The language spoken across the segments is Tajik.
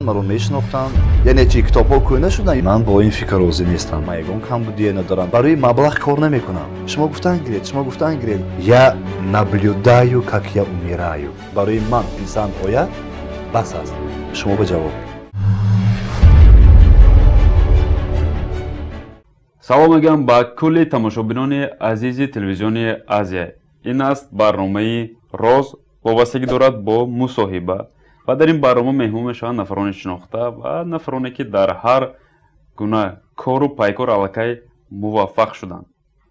Маро мешинохтанд. Яъне чи китобҳо кӯҳна шуданд? Ман бо ин фикр розӣ нестам. Ман ягон камбудие надорам. Барои маблағ кор намекунам. Шумо гуфтан гиред, шумо гуфтан гиред. Я наблюдаю, как я умираю. Барои ман писанд ояд, бас аст. Шумо ба ҷавоб. Салом мегӯям ба кулли тамошобинони азизи телевизиони Азия. Ин аст барномаи Роз, вобастагӣ дорад бо мусоҳиба ва дар ин барнома меҳмон мешаванд нафарони шинохта ва нафароне ки дар ҳар гуна кору пайкор аллакай муваффақ шуданд.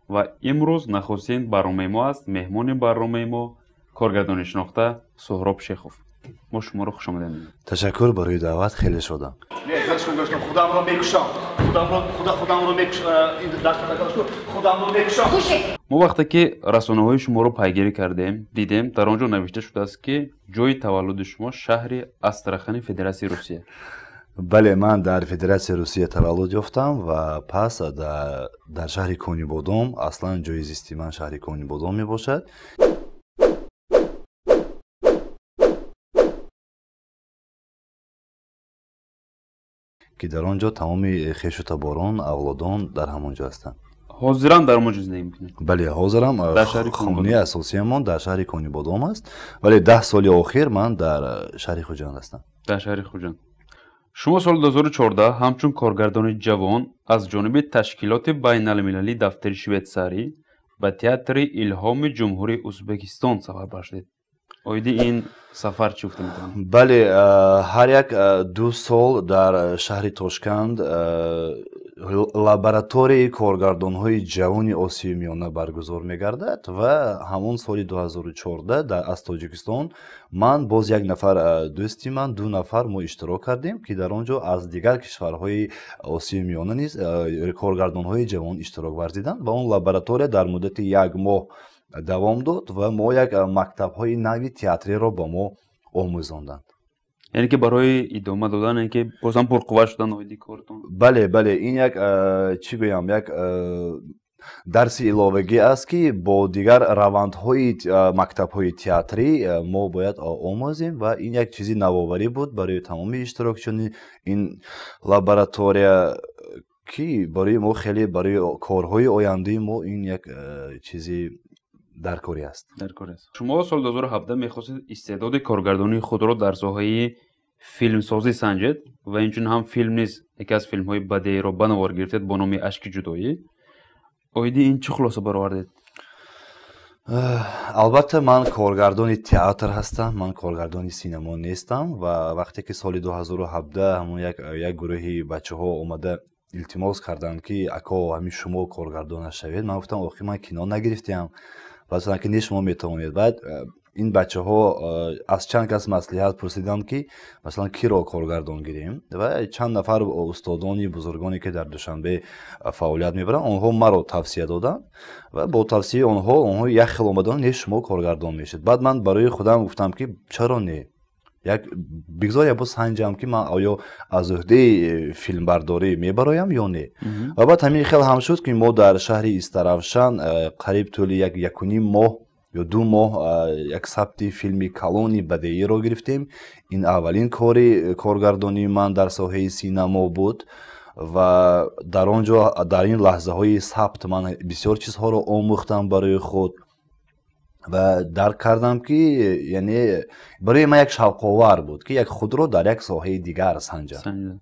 Ва имрӯз нахустин барномаи мо аст. Меҳмони барномаи мо коргардони шинохта Суҳроб Шехов. Мо шуморо хуш омадед мегӯем. Ташаккур барои даъват, хеле шодам. Худамро мекушам. Худамро мекушам. Мо вақте ки расонаҳои шуморо пайгирӣ кардем, дидем дар он ҷо навишта шудааст ки ҷои таваллуди шумо шаҳри Астрахани Федератсияи Русия. Бале, ман дар Федератсияи Русия таваллуд ёфтам ва пас дар шаҳри Конибодом, аслан ҷои зисти ман шаҳри Конибодом мебошад. Ки дар он ҷо тамоми хешу таборон, авлодон дар ҳамон ҷо ҳастанд. Ҳозирам дар он ҷо зиндагӣ мекунед? Бале, ҳозирам. Дар шаҳри Хонаи асосиямон дар шаҳри Конибодом аст, вале 10 соли охир ман дар шаҳри Хуҷанд ҳастам. Дар шаҳри Хуҷанд. Шумо соли 2014 ҳамчун коргардони ҷавон аз ҷониби ташкилоти байналмилалии дафтари швейтсарӣ ба театри Илҳоми Ҷумҳурии Ӯзбекистон сафар бахшидед. Оиди ин сафар чӣ гуфта метавонед? Бале, ҳар як 2 сол дар шаҳри Тошканд лабораторияи коргардонҳои ҷавони Осиёи Миёна баргузор мегардад ва ҳамон соли 2014 аз Тоҷикистон ман боз як нафар дӯсти ман, 2 нафар мо иштирок кардем, ки дар он ҷо аз дигар кишварҳои Осиёи Миёна низ коргардонҳои ҷавон иштирок варзиданд ва он лаборатория дар муддати 1 моҳ давом дод ва мо як мактабҳои нави театриро ба мо омӯзонданд. Яъне ки барои идома додан, яъне ки бозам пурқувват шудан оиди кортон? Бале, бале, ин як чӣ гӯям, як дарси иловагӣ аст, ки бо дигар равандҳои мактабҳои театрӣ мо бояд омӯзем ва ин як чизи навоварӣ буд барои тамоми иштирокчиёни ин лаборатория, ки барои мо хеле, барои корҳои ояндаи мо ин як чизи даркорӣ аст. Даркорӣ аст. Шумо соли 2017 мехостед истеъдоди коргардонии худро дар соҳаи филмсозӣ санҷед ва инчунин ҳам филм низ яке аз филмҳои бадеиро ба навор гирифтед бо номи Ашки ҷудоӣ. Оиди ин чӣ хулоса баровардед? Албатта, ман коргардони театр ҳастам, ман коргардони синемо нестам ва вақте ки соли 2017 ҳамон як гурӯҳи бачаҳо омада илтимос карданд, ки ако, ҳамин шумо коргардон нашавед, ман гуфтам, охир ман кино нагирифтиам. Баъд гуфтанд, ки не, шумо метавонед. Баъд ин бачаҳо аз чанд кас маслиҳат пурсиданд, ки масалан киро коргардон гирем, ва чанд нафар устодони бузургоне ки дар Душанбе фаъолият мебаранд, онҳо маро тавсия доданд ва бо тавсияи онҳо як хел омаданд, не, шумо коргардон мешед. Баъд ман барои худам гуфтам, ки чаро не, як бигзор як бор санҷам, ки ман оё аз уҳдаи филмбардорӣ мебароям ё не. Ва баъд ҳамин хел ҳам шуд, ки мо дар шаҳри Истаравшан қариб тӯли 1.5 моҳ ё 2 моҳ як сабти филми калони бадеиро гирифтем. Ин аввалин кори коргардонии ман дар соҳаи синамо буд ва дар он ҷо дар ин лаҳзаҳои сабт ман бисёр чизҳоро омӯхтам барои худ ва дарк кардам, ки яъне барои ман як шавқовар буд, ки як худро дар як соҳаи дигар санҷам.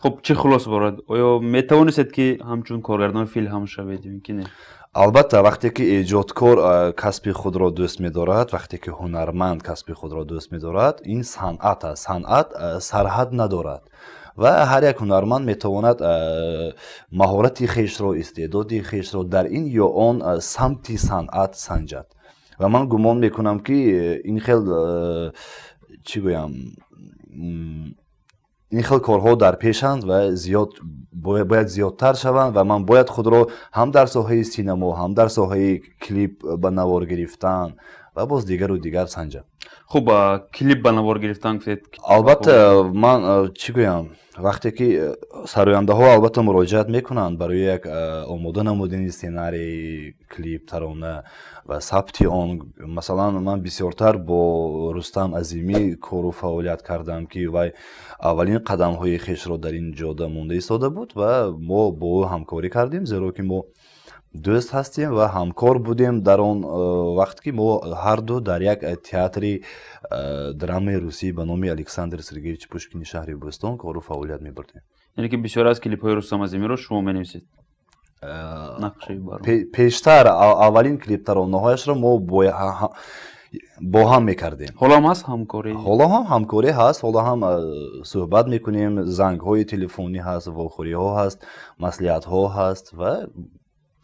Хуб, чӣ хулоса баровард? Оё метавонистед, ки ҳамчун коргардони филм ҳам шавед ё ки не? Албатта, вақте ки эҷодкор касби худро дӯст медорад, вақте ки ҳунарманд касби худро дӯст медорад, ин санъат аст. Санъат сарҳад надорад ва ҳар як ҳунарманд метавонад маҳорати хешро, истеъдоди хешро дар ин ё он самти санъат санҷад. Ва ман гумон мекунам, ки ин хел, чӣ гӯям, ин хел корҳо дар пешанд ва зиёд бояд зиёдтар шаванд ва ман бояд худро ҳам дар соҳаи синамо, ҳам дар соҳаи клип ба навор гирифтан ва боз дигару дигар санҷам. Хуб, клип ба навор гирифтан гуфтед. Албатта, ман чӣ гӯям, вақте ки сарояндаҳо албатта муроҷиат мекунанд барои як омода намудани сценарии клип, тарона ва сабти он. Масалан, ман бисёртар бо Рустам Азимӣ кору фаъолият кардам, ки вай аввалин қадамҳои хешро дар ин ҷода монда истода буд ва мо бо ӯ ҳамкорӣ кардем, зеро ки мо дӯст ҳастем ва ҳамкор будем дар он вақт, ки мо ҳарду дар як театри драмаи русӣ ба номи Александр Сергеевич Пушкини шаҳри Бӯстон кору фаъолият мебурдем. Яъне ки бисёре аз клипҳои Рустам Азимиро шумо менависед? Пештар аввалин клиптаронаҳояшро мо бо ҳам мекардем. Ҳоло ҳам ҳаст ҳамкорӣ? Ҳоло ҳам ҳамкорӣ ҳаст, ҳоло ҳам суҳбат мекунем, зангҳои телефонӣ ҳаст, вохӯриҳо ҳаст, маслиҳатҳо ҳаст ва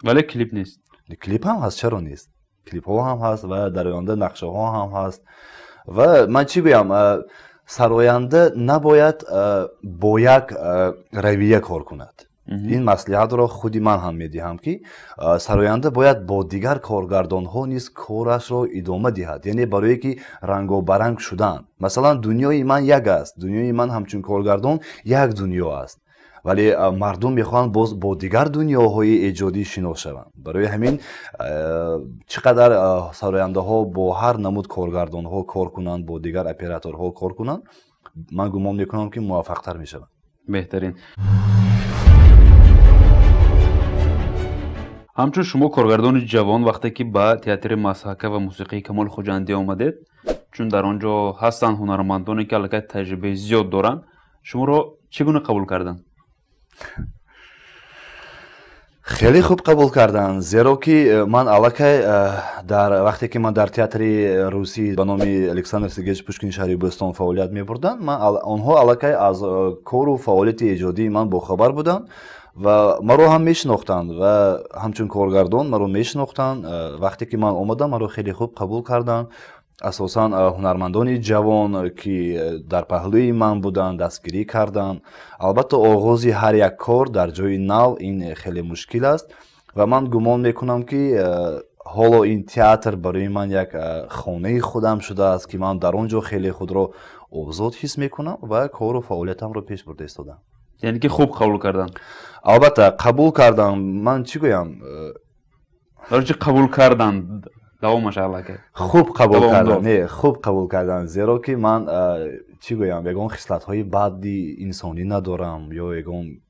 вале клип нест. Клип ҳам ҳаст, чаро нест? Клипҳо ҳам ҳаст ва дар оянда нақшаҳо ҳам ҳаст. Ва ман чӣ гӯям, сароянда набояд бо як равия кор кунад. Ин маслиҳатро худи ман ҳам медиҳам, ки сароянда бояд бо дигар коргардонҳо низ корашро идома диҳад, яъне барое ки рангобаранг шудан. Масалан, дунёи ман як аст, дунёи ман ҳамчун коргардон як дунё аст, вале мардум мехоҳанд боз бо дигар дунёҳои эҷодӣ шинос шаванд. Барои ҳамин чӣ қадар сарояндаҳо бо ҳар намуд коргардонҳо кор кунанд, бо дигар операторҳо кор кунанд, ман гумон мекунам, ки муваффақтар мешаванд. Беҳтарин. Ҳамчун шумо коргардони ҷавон, вақте ки ба театри масҳака ва мусиқии Камоли Хуҷандӣ омадед, чун дар он ҷо ҳастанд ҳунармандоне, ки аллакай таҷрибаи зиёд доранд, шуморо чӣ гуна қабул карданд? Хеле хуб қабул карданд, зеро ки ман аллакай дар вақте ки ман дар театри русӣ ба номи Александр Сергеевич Пушкини шаҳри Бӯстон фаъолият мебурдам, онҳо аллакай аз кору фаъолияти эҷодии ман бохабар буданд ва маро ҳам мешинохтанд ва ҳамчун коргардон маро мешинохтанд. Вақте ки ман омадам, маро хеле хуб қабул карданд. Асосан ҳунармандони ҷавон, ки дар паҳлӯи ман буданд, дастгирӣ карданд. Албатта, оғози ҳар як кор дар ҷои нав ин хеле мушкил аст ва ман гумон мекунам, ки ҳоло ин театр барои ман як хонаи худам шудааст, ки ман дар он ҷо хеле худро озод ҳис мекунам ва кору фаъолиятамро пеш бурда истодам. Яъне ки хуб қабул карданд? Албатта, қабул кардам. Ман чӣ гӯям? Барои чӣ қабул карданд? Давомаш аллакай. Хуб қабул кардам, не, хуб қабул кардам, зеро ки ман чӣ гӯям, ягон хислатҳои бади инсонӣ надорам ё ягон,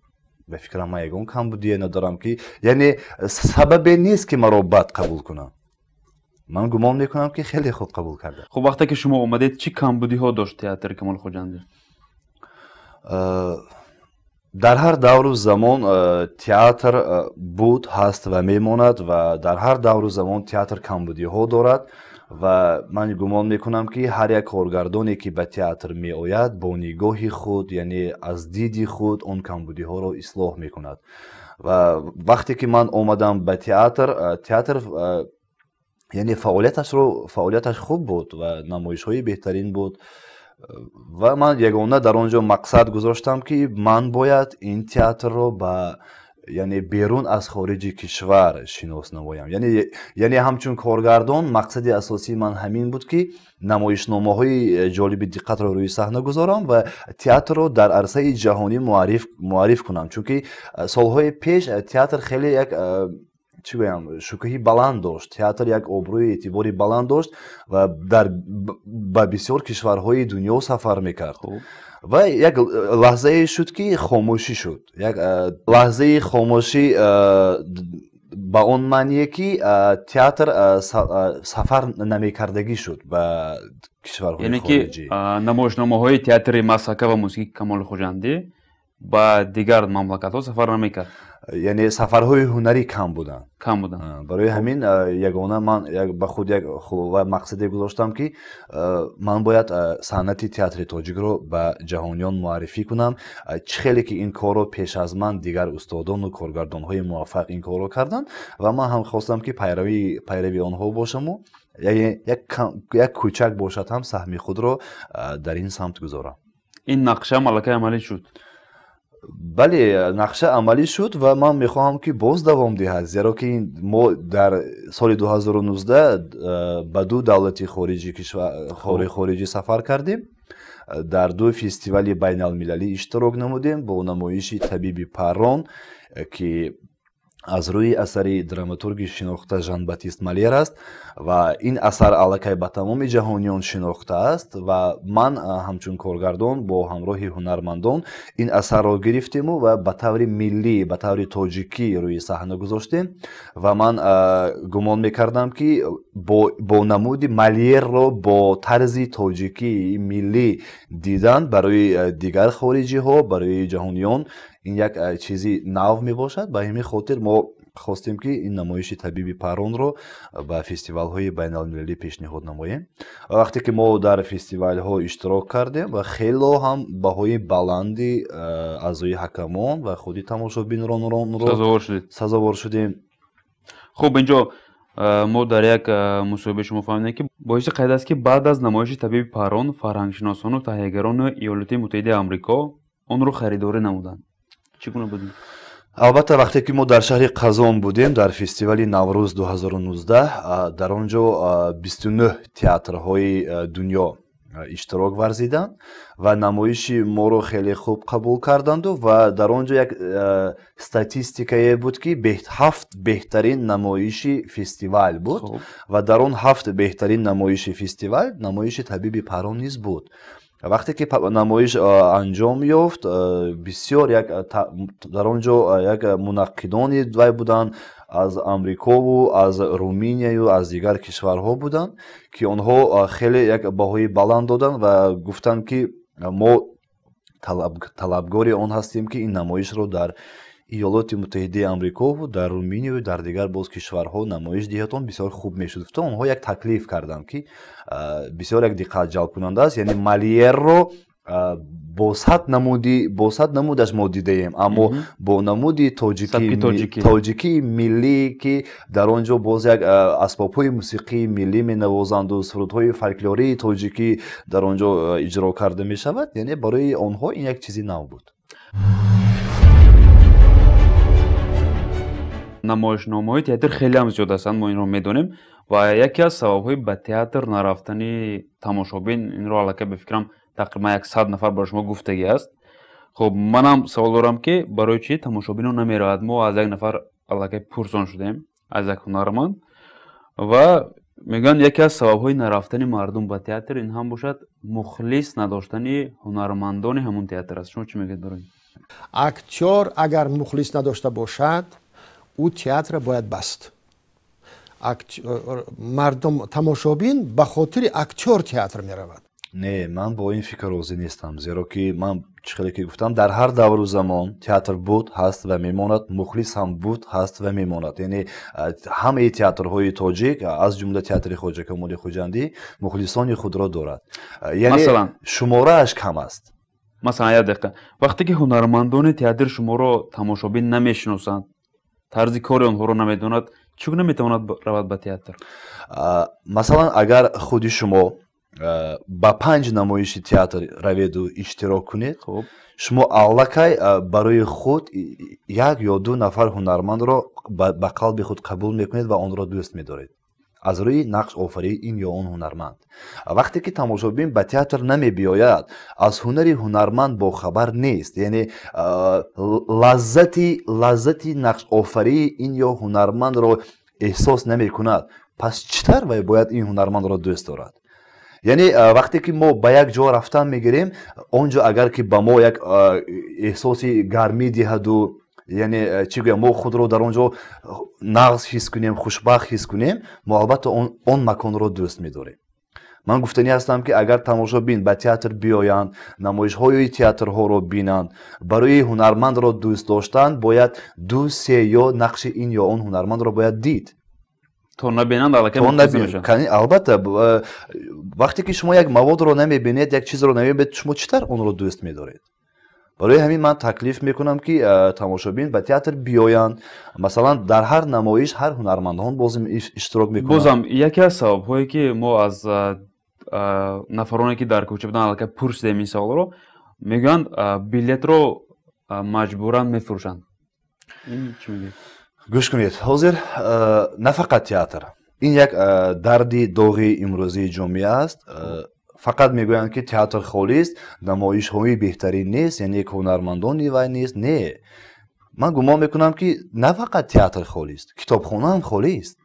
ба фикрам, ман ягон камбудие надорам, ки яъне сабабе нест, ки маро бад қабул кунам. Ман гумон мекунам, ки хеле хуб қабул кардам. Хуб, вақте ки шумо омадед, чӣ камбудиҳо дошт театри Камоли Хуҷандӣ? Дар ҳар давру замон театр буд, ҳаст ва мемонад ва дар ҳар давру замон театр камбудиҳо дорад ва ман гумон мекунам, ки ҳар як коргардоне, ки ба театр меояд, бо нигоҳи худ, яъне аз диди худ он камбудиҳоро ислоҳ мекунад. Ва вақте ки ман омадам ба театр, театр яъне фаъолияташ хуб буд ва намоишҳои беҳтарин буд ва ман ягона дар он ҷо мақсад гузоштам, ки ман бояд ин театрро ба яъне берун аз хориҷи кишвар шинос намоям. Яъне ҳамчун коргардон мақсади асосии ман ҳамин буд, ки намоишномаҳои ҷолиби диққатро рӯи саҳна гузорам ва театрро дар арсаи ҷаҳонӣ муарриф кунам, чунки солҳои пеш театр хеле як, чӣ гӯям, шукӯҳи баланд дошт, театр як обрӯи эътибори баланд дошт ва дар ба бисёр кишварҳои дунё сафар мекард. Ва як лаҳзае шуд, ки хомӯшӣ шуд, як лаҳзаи хомӯшӣ ба он маъние, ки театр сафар намекардагӣ шуд ба кишварҳои Яъне ки хориҷӣ. Намоишномаҳои театри масҳака ва мусиқии Камоли Хуҷандӣ ба дигар мамлакатҳо сафар намекард? Яъне сафарҳои ҳунарӣ кам буданд. Кам буданд. Барои ҳамин ягона ман ба худ як мақсаде гузоштам, ки ман бояд санъати театри тоҷикро ба ҷаҳониён муаррифӣ кунам, чӣ хеле ки ин корро пеш аз ман дигар устодону коргардонҳои муваффақ ин корро карданд ва ман ҳам хостам, ки пайрави онҳо бошаму як кӯчак бошад ҳам саҳми худро дар ин самт гузорам. Ин нақша аллакай амалӣ шуд? Бале, нақша амалӣ шуд ва ман мехоҳам, ки боз давом диҳад, зеро ки мо дар соли 2019 ба ду давлати хориҷӣ сафар кардем, дар ду фестивали байналмилалӣ иштирок намудем бо намоиши «Табиби Паррон», ки аз рӯи асари драматурги шинохта Жан Батист Малер аст ва ин асар аллакай ба тамоми ҷаҳониён шинохта аст. Ва ман ҳамчун коргардон бо ҳамроҳи ҳунармандон ин асарро гирифтему ва ба таври миллӣ, ба таври тоҷикӣ рӯи саҳна гузоштем. Ва ман гумон мекардам, ки бо намуди Малерро бо тарзи тоҷикии миллӣ дидан барои дигар хориҷиҳо, барои ҷаҳониён ин як чизи нав мебошад. Ба ҳамин хотир мо хостем, ки ин намоиши «Табиби Парронро» ба фестивалҳои байналмилалӣ пешниҳод намоем. Вақте ки мо дар фестивалҳо иштирок кардем ва хело ҳам баҳои баланди аъзои ҳакамон ва худи тамошобинонро сазовор шудем. Хуб, инҷо мо дар як мусоҳибаи шумо фаҳмидем, ки боиси қайд аст, ки баъд аз намоиши «Табиби Паррон» фарҳангшиносону таҳиягарони Иёлоти Муттаҳидаи Амрико онро харидорӣ намуданд. Чӣ гуна буд? Албатта, вақте ки мо дар шаҳри Қазон будем дар фестивали Наврӯз 2019, дар он ҷо 29 театрҳои дунё иштирок варзиданд ва намоиши моро хеле хуб қабул карданду. Ва дар он ҷо як статистикае буд, ки ҳафт беҳтарин намоиши фестивал буд ва дар он ҳафт беҳтарин намоиши фестивал намоиши «Табиби Паррон» низ буд. Вақте ки намоиш анҷом ёфт, бисёр як дар он ҷо як мунаққидони вай буданд, аз Амрикову аз Руминияю аз дигар кишварҳо буданд, ки онҳо хеле як баҳои баланд доданд ва гуфтанд, ки мо талабгори он ҳастем, ки ин намоишро дар Иёлоти Муттаҳидаи Амрикову дар Руминияю дар дигар боз кишварҳо намоиш диҳатон бисёр хуб мешуд. Гуфта, онҳо як таклиф карданд, ки бисёр як диққат ҷалбкунанда аст, яъне Малиерро бо сад намудаш мо дидаем, аммо бо намуди тоҷикии миллӣ, ки дар он ҷо боз як асбобҳои мусиқии миллӣ менавозанду сурудҳои фольклории тоҷикӣ дар он ҷо иҷро карда мешавад, яъне барои онҳо ин як чизи нав буд. Намоишномаҳои театр хеле ҳам зиёд ҳастанд, мо инро медонем, ва яке аз сабабҳои ба театр нарафтани тамошобин, инро аллакай, ба фикрам, тақрибан 100 нафар барои шумо гуфтагӣ аст. Хуб, манам савол дорам, ки барои чӣ тамошобино намеравад? Мо аз як нафар аллакай пурсон шудем, аз як ҳунарманд, ва мегӯянд, яке аз сабабҳои нарафтани мардум ба театр ин ҳам бошад мухлис надоштани ҳунармандони ҳамон театр аст. Шумо чӣ мегӯед барои Актёр агар мухлис надошта бошад, ӯ театрро бояд баст. Мардум, тамошобин ба хотири актёр театр меравад. Не, ман бо ин фикр розӣ нестам, зеро ки ман чӣ хеле ки гуфтам, дар ҳар давру замон театр буд, ҳаст ва мемонад, мухлис ҳам буд, ҳаст ва мемонад. Яъне ҳамаи театрҳои тоҷик, аз ҷумла театри Хоҷа Камоли Хуҷандӣ, мухлисони худро дорад, яъне шуморааш кам аст. Масалан, як дақиқа, вақте ки ҳунармандони театр шуморо тамошобин намешиносанд, тарзи кори онҳоро намедонад, чӣ гуна метавонад равад ба театр? Масалан, агар худи шумо ба панҷ намоиши театр раведу иштирок кунед, шумо аллакай барои худ як ё ду нафар ҳунармандро ба қалби худ қабул мекунед ва онро дӯст медоред аз рӯи нақш офарии ин ё он ҳунарманд. Вақте ки тамошобин ба театр намебиёяд, аз ҳунари ҳунарманд бохабар нест, яъне лаззати нақшофарии ин ё ҳунармандро эҳсос намекунад, пас чӣ тавр вай бояд ин ҳунармандро дӯст дорад? Яъне вақте ки мо ба як ҷо рафтан мегирем, он ҷо агар ки ба мо як эҳсоси гармӣ диҳаду, яъне чӣ гӯям, мо худро дар он ҷо нағз ҳис кунем, хушбахт ҳис кунем, мо албатта он маконро дӯст медорем. Ман гуфтанӣ ҳастам, ки агар тамошобин ба театр биёянд, намоишҳои театрҳоро бинанд, барои ҳунармандро дӯст доштан бояд ду се ё нақши ин ё он ҳунармандро бояд дид. То набинанд, аллакай. Албатта, вақте ки шумо як маводро намебинед, як чизро намебинед, шумо чӣ тавр онро дӯст медоред? Барои ҳамин ман таклиф мекунам, ки тамошобин ба театр биёянд. Масалан, дар ҳар намоиш ҳар ҳунармандон бозм иштирок мекунанд. Бозам яке аз сабабҳое, ки мо аз нафароне, ки дар кӯча буданд, аллакай пурсидем ин саволро, мегӯянд, билетро Маҷбуран мефурӯшанд. Ин чӣ мегӯед? Гӯш кунед, ҳозир на фақат театр, ин як дарди доғи имрӯзии ҷомеа аст. Фақат мегӯянд, ки театр холист, намоишҳои беҳтарин нест, яъне ҳунармандони вай нест. Не, ман гумон мекунам, ки на фақат театр холист, китобхона ҳам холист,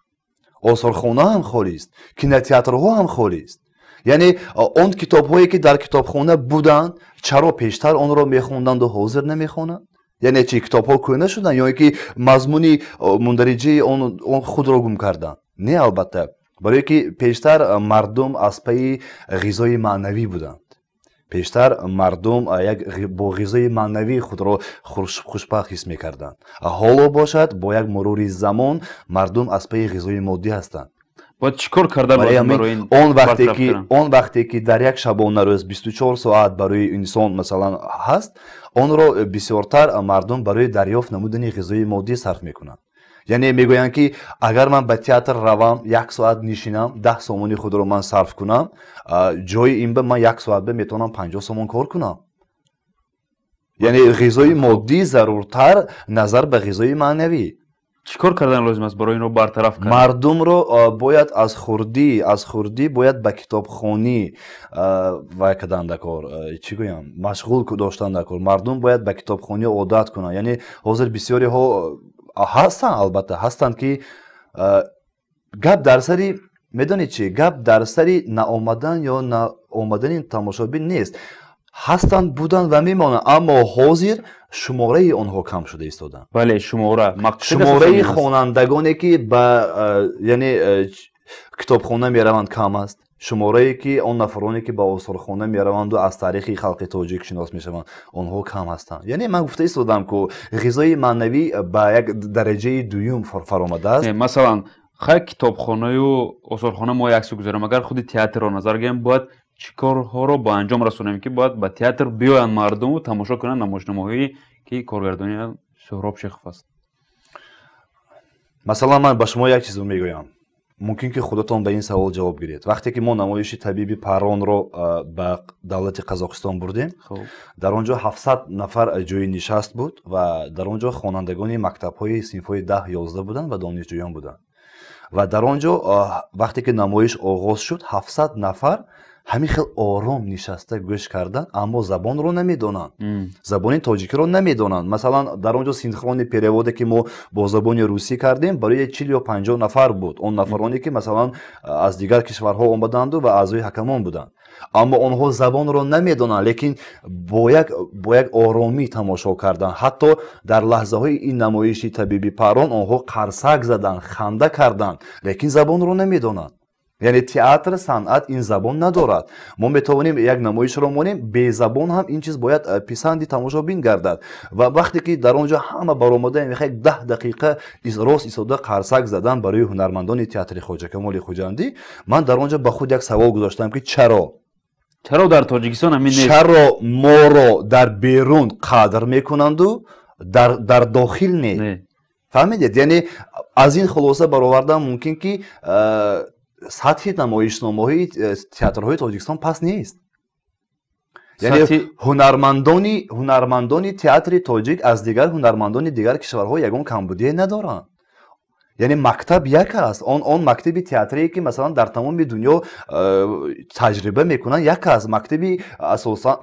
осорхона ҳам холист, кинотеатрҳо ҳам холист. Яъне он китобҳое, ки дар китобхона буданд, чаро пештар онро мехонданду ҳозир намехонанд? Яъне чи, китобҳо кӯҳна шуданд ё ин ки мазмуни мундариҷаи он худро гум карданд? Не, албатта, барое ки пештар мардум аз пайи ғизои маънавӣ буданд. Пештар мардум як бо ғизои маънавӣ худро хушбахт ҳис мекарданд. Ҳоло бошад, бо як мурури замон мардум аз пайи ғизои моддӣ ҳастанд. Бояд чӣ кор карда барои ин? Он вақте ки дар як шабонарӯз 24 соат барои инсон, масалан, ҳаст, онро бисёртар мардум барои дарёфт намудани ғизои моддӣ сарф мекунанд. Яъне мегӯянд, ки агар ман ба театр равам, як соат нишинам, 10 сомони худро ман сарф кунам, ҷои ин ба ман як соат ба метавонам 50 сомон кор кунам. Яъне ғизои моддӣ заруртар назар ба ғизои маънавӣ. Чӣ кор кардан лозим аст барои инро бартараф кардан? Мардумро бояд аз хурдӣ бояд ба китобхонӣ вай кардан даркор, чӣ гӯям, машғул доштан даркор. Мардум бояд ба китобхонӣ одат кунанд. Яъне ҳозир бисёриҳо ҳастанд, албатта ҳастанд, ки гап дар сари, медонед чӣ, гап дар сари наомадан ё наомадани тамошобин нест. Ҳастанд, буданд ва мемонанд, аммо ҳозир шумораи онҳо кам шуда истоданд. Бале, шумора. Шумораи хонандагоне, ки ба, яъне, китобхона мераванд, кам аст. Шуморае ки он нафароне, ки ба осорхона мераванду аз таърихи халқи тоҷик шинос мешаванд, онҳо кам ҳастанд. Яъне ман гуфта истодам, ку ғизои маънавӣ ба як дараҷаи дуюм фаромадааст. Масалан, хай, китобхонаю осорхона мо як су гузорем, агар худи театрро назар гирем, бояд чӣ корҳоро ба анҷом расонем, ки бояд ба театр биёянд мардуму тамошо кунанд намоишномаҳое, ки коргардони Суҳроб Шехов аст? Масалан, ман ба шумо як чизро мегӯям, мумкин ки худатон ба ин савол ҷавоб гиред. Вақте ки мо намоиши «Табиби Парронро» ба давлати Қазоқистон бурдем, дар он ҷо 700 нафар ҷои нишаст буд ва дар он ҷо хонандагони мактабҳои синфҳои 10, 11 буданд ва донишҷӯён буданд. Ва дар он ҷо вақте ки намоиш оғоз шуд, 700 нафар ҳамин хел ором нишаста гӯш карданд, аммо забонро намедонанд, забони тоҷикиро намедонанд. Масалан, дар он ҷо синхронный перевод е, ки мо бо забони русӣ кардем, барои 40 ё 50 нафар буд, он нафароне, ки, масалан, аз дигар кишварҳо омаданду ва аъзои ҳакамон буданд. Аммо онҳо забонро намедонанд, лекин бо як оромӣ тамошо карданд. Ҳатто дар лаҳзаҳои ин намоиши «Табиби Паррон» онҳо қарсак заданд, ханда карданд, лекин забонро намедонанд. Яъне театр, санъат ин забон надорад. Мо метавонем як намоишро монем безабон ҳам, ин чиз бояд писанди тамошобин гардад. Ва вақте ки дар он ҷо ҳама баромада мехоҳ 10 дақиқа рост истода қарсак задан барои ҳунармандони театри Хоҷа Камоли Хуҷандӣ, ман дар он ҷо ба худ як савол гузоштам, ки чаро Чаро дар Тоҷикистон ҳамин нест? Чаро моро дар берун қадр мекунанду дар дохил не? Фаҳмидед? Яъне аз ин хулоса баровардан мумкин, ки сатҳи намоишномаҳои театрҳои Тоҷикистон паст нест. Яъне ҳунармандони театри тоҷик аз дигар ҳунармандони дигар кишварҳо ягон камбудие надоранд. Яъне мактаб як аст, он мактаби театрие, ки, масалан, дар тамоми дунё таҷриба мекунанд, як аст. Мактаби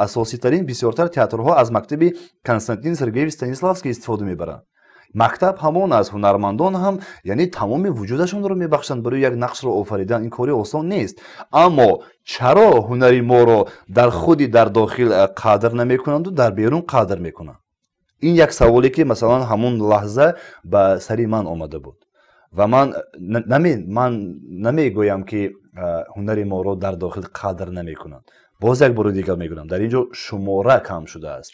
асоситарин, бисёртар театрҳо аз мактаби Константин Сергеевич Станиславский истифода мебаранд. Мактаб ҳамон аст, ҳунармандон ҳам, яъне, тамоми вуҷудашонро мебахшанд барои як нақшро офаридан. Ин кори осон нест. Аммо чаро ҳунари моро дар худи дар дохил қадр намекунанду дар берун қадр мекунанд? Ин як саволе, ки, масалан, ҳамон лаҳза ба сари ман омада буд. Ва ман намегӯям, ки ҳунари моро дар дохил қадр намекунанд. Боз як бори дигар мегӯям, дар ин ҷо шумора кам шудааст.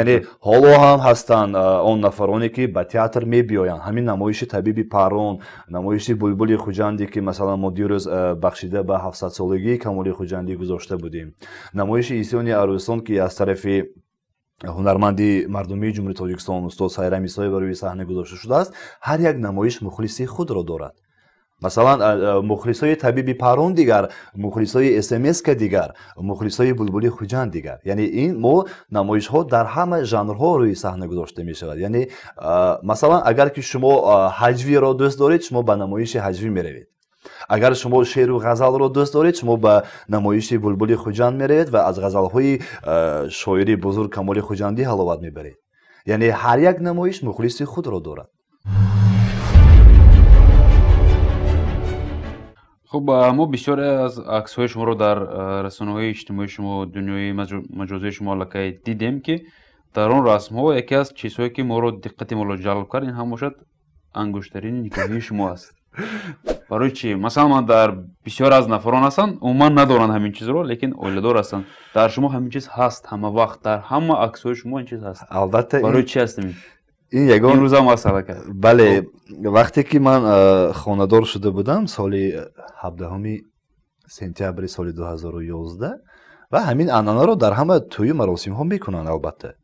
Яъне ҳоло ҳам ҳастанд он нафароне, ки ба театр мебиёянд. Ҳамин намоиши «Табиби Паррон», намоиши «Булбули Хуҷандӣ», ки, масалан, мо дирӯз бахшида ба 700-солагии Камоли Хуҷандӣ гузошта будем, намоиши «Исёни арӯсон», ки аз тарафи ҳунарманди мардумии Ҷумҳурии Тоҷикистон устод Сайрам Исоева рӯи саҳна гузошта шудааст, ҳар як намоиш мухлиси худро дорад. Масалан, мухлисои табиби парон дигар, мухлисои смска дигар, мухлисои булбули Хуҷанд дигар. Яъне ин мо намоишҳо дар ҳама жанрҳо рӯи саҳна гузошта мешавад. Яъне масалан, агар ки шумо ҳаҷвиро дӯст доред, шумо ба намоиши ҳаҷвӣ меравед. Агар шумо шеъру ғазалро дӯст доред, шумо ба намоиши булбули Хуҷанд меравед ва аз ғазалҳои шоири бузург Камоли Хуҷандӣ ҳаловат мебаред. Яъне ҳар як намоиш мухлиси худро дорад. Хуб, мо бисёре аз аксҳои шуморо дар расонаҳои иҷтимоии шумо, дунёи маҷозии шумо аллакай дидем, ки дар он расмҳо яке аз чизҳое ки моро диққати моро ҷалб кард, ин ҳам бошад ангуштарини никоҳии шумо аст. Барои чӣ? Масалан, ман дар бисёр аз нафарон ҳастанд, умуман надоранд ҳамин чизро, лекин оиладор ҳастанд. Дар шумо ҳамин чиз ҳаст ҳама вақт, дар ҳама аксҳои шумо ин чиз ҳаст. Албатта. Барои чӣ аст ин? Ин ягон имрӯзам аст аллакай. Бале, вақте ки ман хонадор шуда будам, соли 17 сентябри соли 2011, ва ҳамин анъанаро дар ҳама тӯю маросимҳо мекунанд, албатта.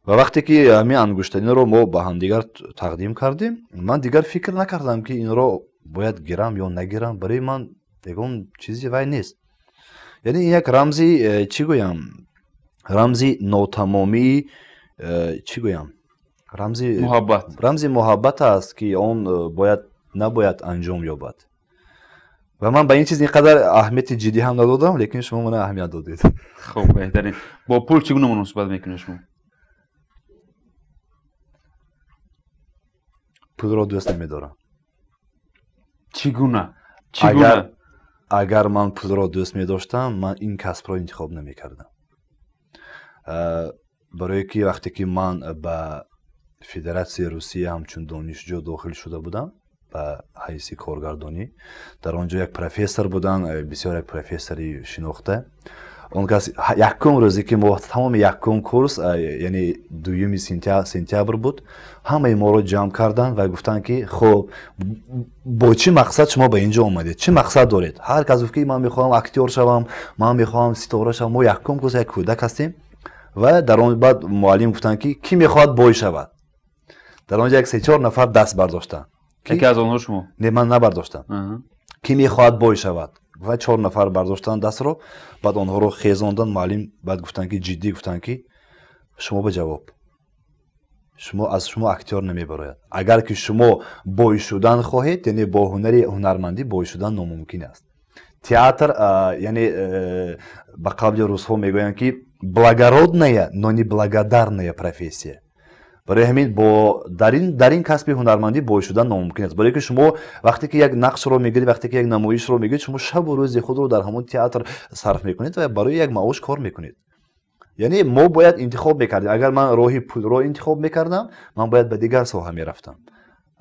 Ва вақте ки ҳамин ангуштариро мо ба ҳамдигар тақдим кардем, ман дигар фикр накардам, ки инро бояд гирам ё нагирам. Барои ман ягон чизи вай нест. Яъне ин як рамзи, чӣ гӯям, рамзи нотамомии, чӣ гӯям, рамзи муҳаббат, рамзи муҳаббат аст, ки он бояд набояд анҷом ёбад. Ва ман ба ин чиз ин қадар аҳамияти ҷиддӣ ҳам надодам, лекин шумо мана аҳамият додед. Хуб, беҳтарин. Бо пул чӣ гуна муносибат мекунед шумо? Пулро дӯст намедорам. Чӣ гуна? Чӣ гуна? Агар ман пулро дӯст медоштам, ман ин касбро интихоб намекардам. Барое ки вақте ки ман ба Федератсияи Русия ҳамчун донишҷӯ дохил шуда будам ба ҳайси коргардонӣ, дар он ҷо як профессор буданд, бисёр як профессори шинохта. Он кас якум рӯзе ки мо тамоми якум курс, яъне 2 сентябр буд, ҳамаи моро ҷамъ карданд ва гуфтанд, ки хуб, бо чӣ мақсад шумо ба ин ҷо омадед, чӣ мақсад доред? Ҳар кас гуфт, ки ман мехоҳам актёр шавам, ман мехоҳам ситора шавам. Мо якум курс, як кӯдак ҳастем. Ва дар он баъд муаллим гуфтанд, ки кӣ мехоҳад бой шавад? Дар он ҷо як се-чор нафар даст бардоштанд. Яке аз онҳо шумо? Не, ман набардоштам. Кӣ мехоҳад бой шавад? Ва 4 нафар бардоштанд дастро. Баъд онҳоро хезонданд муаллим, баъд гуфтанд, ки ҷиддӣ гуфтанд, ки шумо ба ҷавоб, шумо аз шумо актёр намебарояд. Агар ки шумо бой шудан хоҳед, яъне бо ҳунари ҳунармандӣ бой шудан номумкин аст. Театр, яъне ба қавли русҳо мегӯянд, ки благородная, но не благодарная профессия. Барои ҳамин бо дар ин касби ҳунармандӣ бой шудан номумкин аст. Барое ки шумо вақте ки як нақшро мегиред, вақте ки як намоишро мегиред, шумо шабу рӯзи худро дар ҳамон театр сарф мекунед ва барои як маош кор мекунед. Яъне мо бояд интихоб мекардем. Агар ман роҳи пулро интихоб мекардам, ман бояд ба дигар соҳа мерафтам.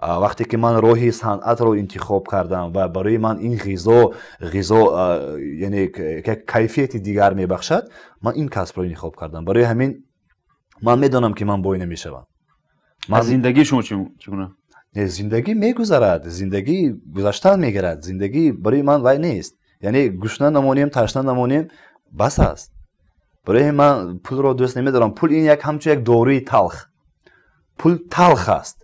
Вақте ки ман роҳи санъатро интихоб кардам ва барои ман ин ғизо, яъне як кайфияти дигар мебахшад, ман ин касбро интихоб кардам. Барои ҳамин ман медонам, ки ман бой намешавам. Аз зиндагии шумо чӣ гуна? Не, зиндагӣ мегузарад, зиндагӣ гузаштан мегирад, зиндагӣ барои ман вай нест. Яъне гушна намонем, ташна намонем, бас аст. Барои ман пулро дӯст намедорам. Пул ин як ҳамчун як доруи талх. Пул талх аст,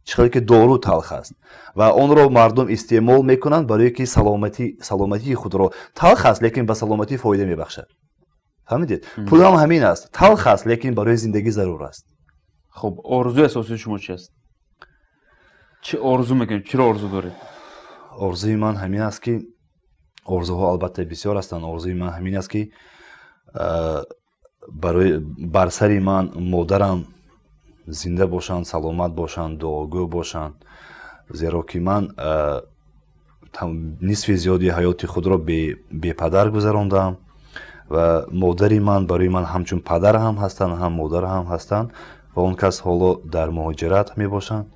чӣ хеле ки дору талх аст, ва онро мардум истеъмол мекунанд барое ки саломатии худро. Талх аст, лекин ба саломатӣ фоида мебахшад. Фаҳмидед? Пул ҳам ҳамин аст, талх аст, лекин барои зиндагӣ зарур аст. Хуб, орзуи асосии шумо чи аст? Чӣ орзу мекунед, чиро орзу доред? Орзуи ман ҳамин аст, ки орзуҳо албатта бисёр ҳастанд. Орзуи ман ҳамин аст, ки барои бар сари ман модарам зинда бошанд, саломат бошанд, дуогӯ бошанд, зеро ки ман нисфи зиёди ҳаёти худро бепадар гузарондам ва модари ман барои ман ҳамчун падар ҳам ҳастанд, ҳам модар ҳам ҳастанд, ва он кас ҳоло дар муҳоҷират мебошанд.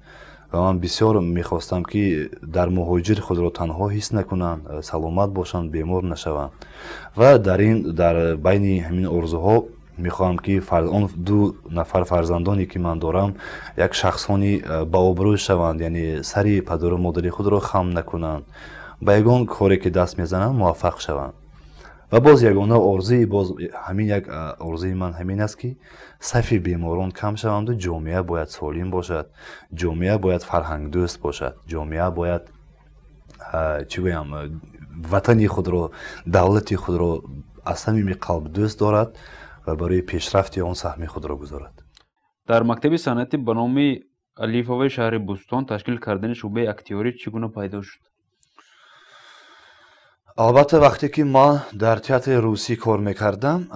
Ва ман бисёр мехостам, ки дар муҳоҷир худро танҳо ҳис накунанд, саломат бошанд, бемор нашаванд. Ва дар байни ҳамин орзуҳо мехоҳам, ки он 2 нафар фарзандоне, ки ман дорам, як шахсони баобрӯ шаванд, яъне сари падару модари худро хам накунанд, ба ягон коре ки даст мезананд муваффақ шаванд. Ва боз ягона орзуи, боз ҳамин як орзуи ман ҳамин аст, ки сафи беморон кам шаванду ҷомеа бояд солим бошад, ҷомеа бояд фарҳангдӯст бошад, ҷомеа бояд чӣ гӯям, ватани худро, давлати худро аз самими қалб дӯст дорад ва барои пешрафти он саҳми худро гузорад. Дар мактаби санъатӣ ба номи Алифоваи шаҳри Бӯстон ташкил кардани шӯъбаи актёрӣ чӣ гуна пайдо шуд? Албатта, вақте ки ман дар театри русӣ кор мекардам,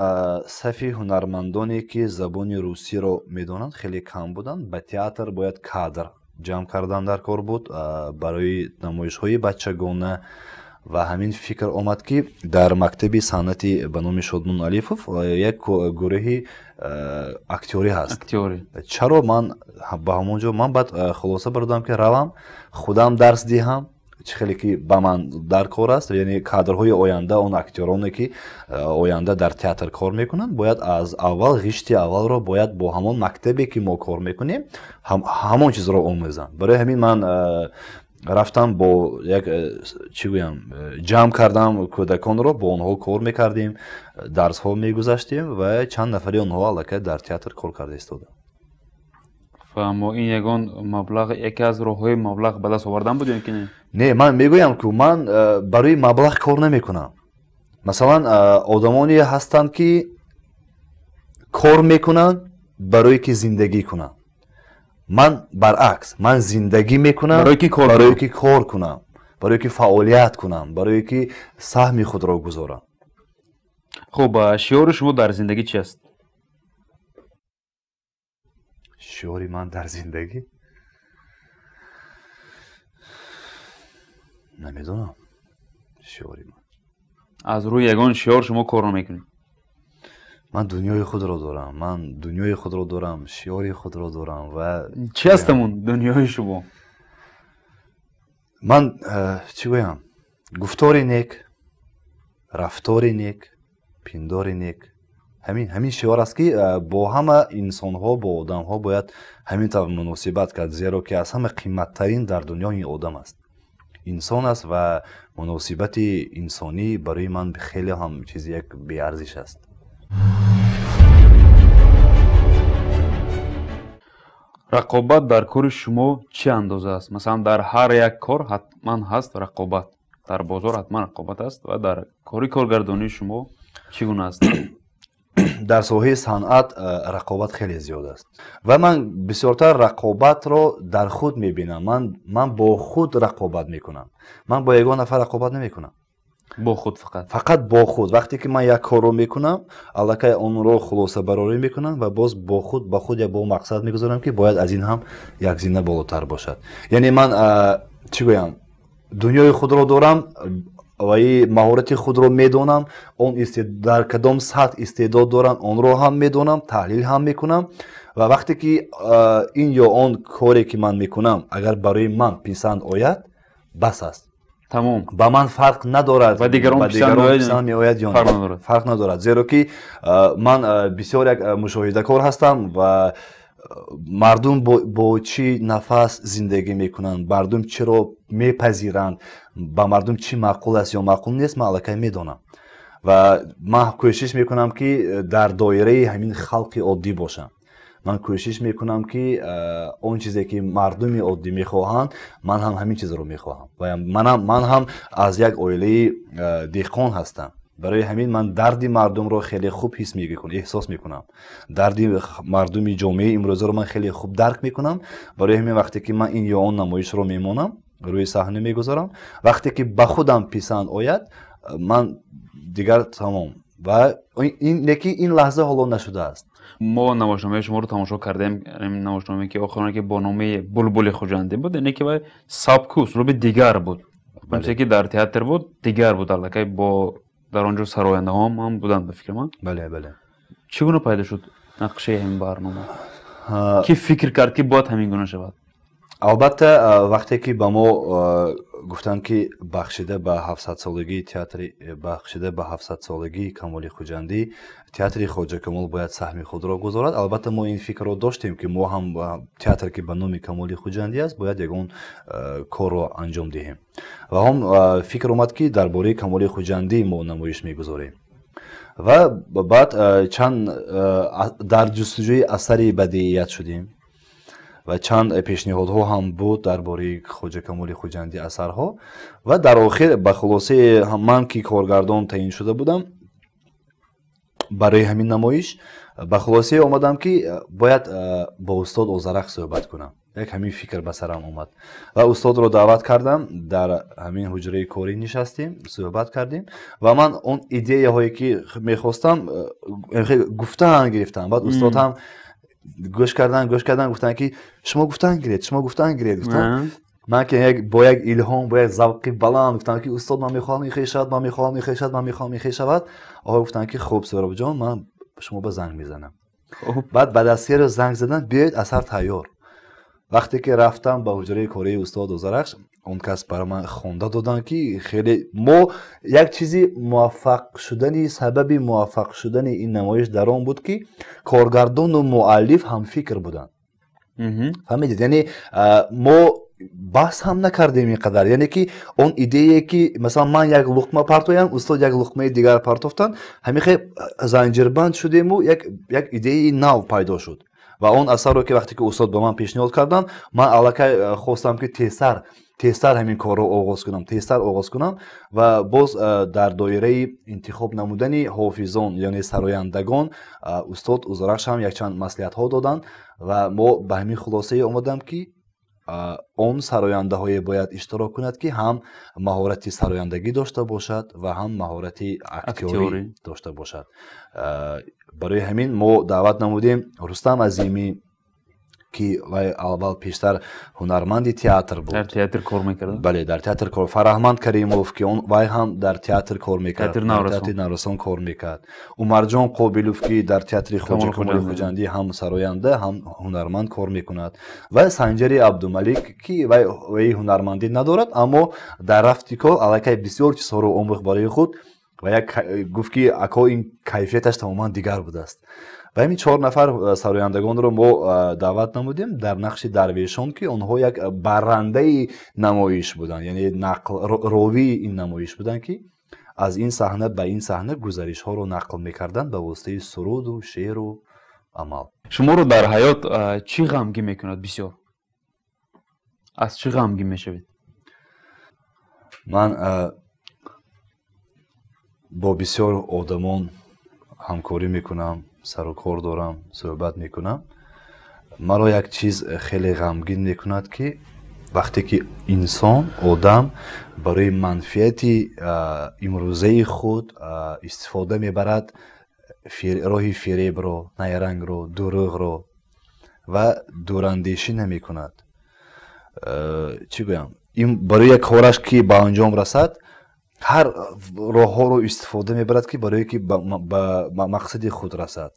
сафи ҳунармандоне, ки забони русиро медонанд, хеле кам буданд. Ба театр бояд кадр ҷамъ кардан дар кор буд барои намоишҳои бачагона, ва ҳамин фикр омад, ки дар мактаби санъати ба номи Шодмон Алифов як гурӯҳи актёрӣ ҳаст. Чаро ман ба ҳамон ҷо, ман баъд хулоса бародам, ки равам, худам дарс диҳам, чӣ хеле ки ба ман дар кор аст, яъне кадрҳои оянда, он актёроне, ки оянда дар театр кор мекунанд, бояд аз аввал ғишти аввалро бояд бо ҳамон мактабе, ки мо кор мекунем, ҳамон чизро омӯзанд. Барои ҳамин ман рафтам, бо як, чӣ гӯям, ҷамъ кардам кӯдаконро, бо онҳо кор мекардем, дарсҳо мегузаштем ва чанд нафари онҳо аллакай дар театр кор карда истоданд. Фаҳмо, ин ягон маблағ, яке аз роҳҳои маблағ ба даст овардан буд ё ки не? Не, ман мегӯям, ки ман барои маблағ кор намекунам. Масалан, одамоне ҳастанд, ки кор мекунанд барое ки зиндагӣ кунанд. Ман баръакс, ман зиндагӣ мекунам барое ки кор кунам, барое ки фаъолият кунам, барое ки саҳми худро гузорам. Хуб, шиори шумо дар зиндагӣ чи аст? Шиори ман дар зиндагӣ? Намедонам шиори ман. Аз рӯи ягон шиор шумо кор намекунед? Ман дунёи худро дорам, ман дунёи худро дорам, шиори худро дорам ва Чи аст ҳамун дунёи шумо? Ман, чӣ гӯям, гуфтори нек, рафтори нек, пиндори нек, ҳамин шиор аст, ки бо ҳама инсонҳо, бо одамҳо бояд ҳамин тавр муносибат кард, зеро ки аз ҳама қиматтарин дар дунё ин одам аст, инсон аст, ва муносибати инсонӣ барои ман хеле ҳам чизи як беарзиш аст. Рақобат дар кори шумо чӣ андоза аст? Масалан, дар ҳар як кор ҳатман ҳаст рақобат, дар бозор ҳатман рақобат аст, ва дар кори коргардонии шумо чӣ гуна аст? Дар соҳаи санъат рақобат хеле зиёд аст ва ман бисёртар рақобатро дар худ мебинам. Ман бо худ рақобат мекунам, ман бо ягон нафар рақобат намекунам. Бо худ фақат? Фақат бо худ. Вақте ки ман як корро мекунам, аллакай онро хулосабарорӣ мекунам ва боз бо худ, ба худ як бо мақсад мегузорам, ки бояд аз ин ҳам як зина болотар бошад. Яъне ман, чӣ гӯям, дунёи худро дорам ва маҳорати худро медонам, он дар кадом сатҳ истеъдод дорам, онро ҳам медонам, таҳлил ҳам мекунам, ва вақте ки ин ё он коре, ки ман мекунам, агар барои ман писанд ояд, бас аст. Тамом. Ба ман фарқ надорад, ба дигарон писанд меояд ё фарқ надорад, зеро ки ман бисёр як мушоҳидакор ҳастам ва мардум бо чӣ нафас зиндагӣ мекунанд, мардум чиро мепазиранд, ба мардум чӣ маъқул аст ё маъқул нест, ман аллакай медонам ва ман кӯшиш мекунам, ки дар доираи ҳамин халқи оддӣ бошам. Ман кӯшиш мекунам, ки он чизе, ки мардуми оддӣ мехоҳанд, ман ҳам ҳамин чизро мехоҳам. Ман ҳам аз як оилаи деҳқон ҳастам. Барои ҳамин ман дарди мардумро хеле хуб ҳис мекунам, эҳсос мекунам. Дарди мардуми ҷомеаи имрӯзаро ман хеле хуб дарк мекунам. Барои ҳамин вақте ки ман ин ё он намоишро мемонам, рӯи саҳна мегузорам, вақте ки ба худам писанд ояд, ман дигар тамом. Ва лекин ин лаҳза ҳоло нашудааст. Мо намоишномаи шуморо тамошо кардем, намоишномае, ки охироне, ки бо номи Булбули Хуҷандӣ буд, яъне ки вай сабку услуби дигар буд, чизе ки дар театр буд, дигар буд, аллакай бо дар он ҷо сарояндаҳо ҳам буданд, ба фикри ман. Бале, бале. Чӣ гуна пайдо шуд нақшаи ҳамин барнома? Ки фикр кард, ки бояд ҳамин гуна шавад? Албатта, вақте ки ба мо гуфтанд, ки бахшида ба 700-солагии театри, бахшида ба 700-солагии Камоли Хуҷандӣ театри Хоҷа Камол бояд саҳми худро гузорад, албатта, мо ин фикрро доштем, ки мо ҳам театр, ки ба номи Камоли Хуҷандӣ аст, бояд ягон корро анҷом диҳем. Ва ҳам фикр омад, ки дар бораи Камоли Хуҷандӣ мо намоиш мегузорем, ва баъд чанд дар ҷустуҷӯи асари бадиият шудем. Ва чанд пешниҳодҳо ҳам буд дар бораи Хоҷа Камоли Хуҷандӣ асарҳо. Ва дар охир ба хулосаи ман, ки коргардон таъин шуда будам барои ҳамин намоиш, ба хулосае омадам, ки бояд бо устод Озарахш суҳбат кунам. Як ҳамин фикр ба сарам омад ва устодро даъват кардам, дар ҳамин ҳуҷраи корӣ нишастем, суҳбат кардем ва ман он идеяҳое, ки мехостам, гуфтан гирифтам. Баъд устод ҳам гӯш кардан, гӯш кардан, гуфтанд, ки шумо гуфтан гиред, шумо гуфтан гиред, гуфтанд. Ман ки бо як илҳом, бо як завқи баланд гуфтам, ки устод, ман мехоҳам ин хел шавад, ман мехоҳам ин хел шавад, ман мехоҳам ин хел шавад. Оҳо, гуфтанд, ки хуб, Суҳробҷон, ман шумо ба занг мезанам. Баъд аз 3 рӯз занг задан: биёед, асар тайёр. Вақте ки рафтам ба ҳуҷраи кории устод Озарахш, он кас барои ман хонда доданд, ки хеле мо як чизи муваффақ шудани, сабаби муваффақ шудани ин намоиш дар он буд, ки коргардону муаллиф ҳамфикр буданд. Фаҳмидед? Яъне мо баҳс ҳам накардем ин қадар, яъне ки он идеяе, ки масалан ман як луқма партоям, устод як луқмаи дигар партофтанд, ҳамин хел занҷирбанд шудему як идеяи нав пайдо шуд. Ва он асарро, ки вақте ки устод ба ман пешниҳод карданд, ман аллакай хостам, ки тезтар, тезтар ҳамин корро оғоз кунам, тезтар оғоз кунам. Ва боз дар доираи интихоб намудани ҳофизон, яъне сарояндагон, устод Озарахш ҳам якчанд маслиҳатҳо доданд ва мо ба ҳамин хулосае омадам, ки он сарояндаҳое бояд иштирок кунад, ки ҳам маҳорати сарояндагӣ дошта бошад ва ҳам маҳорати актёрӣ дошта бошад. Барои ҳамин мо даъват намудем Рустам Азимӣ, ки вай аввал пештар ҳунарманди театр буд. Дар театр кор мекард. Бале, дар театр кор. Фараҳманд Каримов, ки он вай ҳам дар театр кор мекард, театри Наврасон кор мекард. Умарҷон Қобилов, ки дар театри Хоҷа Камоли Хуҷандӣ ҳам сароянда, ҳам ҳунарманд кор мекунад, ва Санҷари Абдумалик, ки вай ҳунармандӣ надорад, аммо дар рафти кор аллакай бисёр чизҳоро омӯхт барои худ ва як гуфт, ки ако, ин кайфияташ тамоман дигар будааст. Ва ҳамин чор нафар сарояндагонро мо даъват намудем дар нақши дарвешон, ки онҳо як баррандаи намоиш буданд, яъне нақл ровии ин намоиш буданд, ки аз ин саҳна ба ин саҳна гузаришҳоро нақл мекарданд ба воситаи суруду шеъру амал. Шуморо дар ҳаёт чӣ ғамгин мекунад бисёр? Аз чӣ ғамгин мешавед? Ман бо бисёр одамон ҳамкорӣ мекунам, сару кор дорам, суҳбат мекунам. Маро як чиз хеле ғамгин мекунад, ки вақте ки инсон, одам барои манфиати имрӯзаи худ истифода мебарад роҳи фиребро, найрангро, дурӯғро ва дурандешӣ намекунад. Чӣ гӯям, ин барои як кораш, ки ба анҷом расад, ҳар роҳҳоро истифода мебарад, ки барое ки ба мақсади худ расад,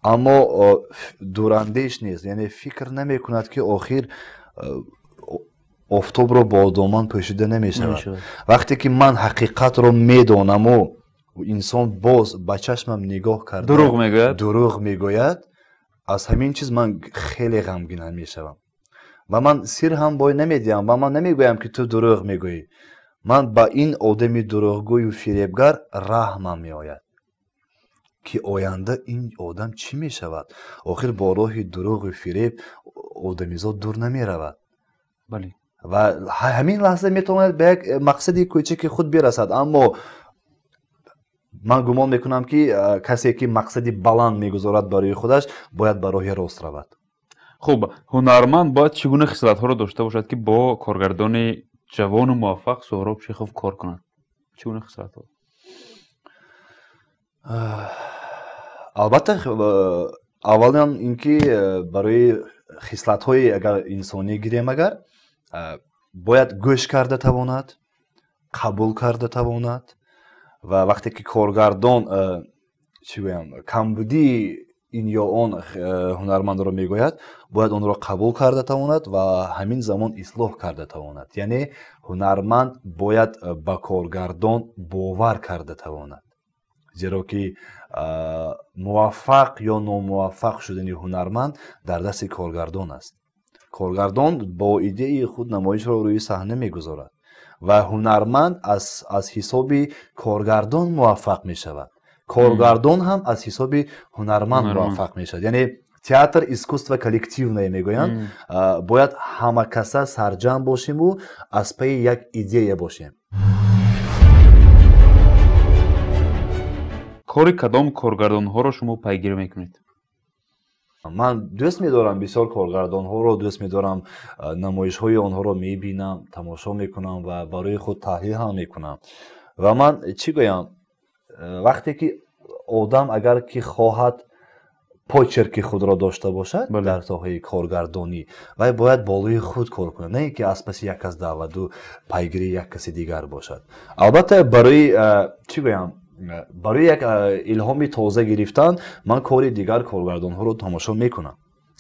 аммо дурандеш нест, яъне фикр намекунад, ки охир офтобро бо доман пӯшида намешавад. Вақте ки ман ҳақиқатро медонаму инсон боз ба чашмам нигоҳ карда дурӯғ мегӯяд, дурӯғ мегӯяд, аз ҳамин чиз ман хеле ғамгин мешавам ва ман сир ҳам бой намедиҳам ва ман намегӯям, ки ту дурӯғ мегӯӣ. Ман ба ин одами дурӯғгӯю фиребгар раҳмам меояд, ки оянда ин одам чӣ мешавад. Охир бо роҳи дурӯғу фиреб одамизод дур намеравад ва ҳамин лаҳза метавонад ба як мақсади кӯчаки худ бирасад, аммо ман гумон мекунам, ки касе, ки мақсади баланд мегузорад барои худаш, бояд ба роҳи рост равад. Хуб, ҳунарманд бояд чӣ гуна хислатҳоро дошта бошад, ки бо коргардони ҷавону муваффақ Суҳроб Шехов кор кунад? Чӣ гуна хислатҳо? Албатта, аввалан ин ки барои хислатҳои агар инсонӣ гирем, агар бояд гӯш карда тавонад, қабул карда тавонад. Ва вақте ки коргардон, чӣ гӯям, камбудии ин ё он ҳунармандро мегӯяд, бояд онро қабул карда тавонад ва ҳамин замон ислоҳ карда тавонад. Яъне ҳунарманд бояд ба коргардон бовар карда тавонад, зеро ки муваффақ ё номуваффақ шудани ҳунарманд дар дасти коргардон аст. Коргардон бо идеяи худ намоишро рӯи саҳна мегузорад ва ҳунарманд аз ҳисоби коргардон муваффақ мешавад, коргардон ҳам аз ҳисоби ҳунарманд муваффақ мешавад, яъне Театр искусство коллективное мегӯянд, бояд ҳама каса сарҷамъ бошиму аз пайи як идея бошем. Кори кадом коргардонҳоро шумо пайгирӣ мекунед? Ман дӯст медорам бисёр коргардонҳоро, дӯст медорам намоишҳои онҳоро мебинам, тамошо мекунам ва барои худ таҳлил ҳам мекунам. Ва ман чӣ гӯям, вақте ки одам агар ки хоҳад почерки худро дошта бошад дар соҳаи коргардонӣ, вай бояд болои худ кор кунад, на ин ки аз паси як кас даъвату пайгирии як каси дигар бошад. Албатта, барои чӣ гӯям, барои як илҳоми тоза гирифтан ман кори дигар коргардонҳоро тамошо мекунам,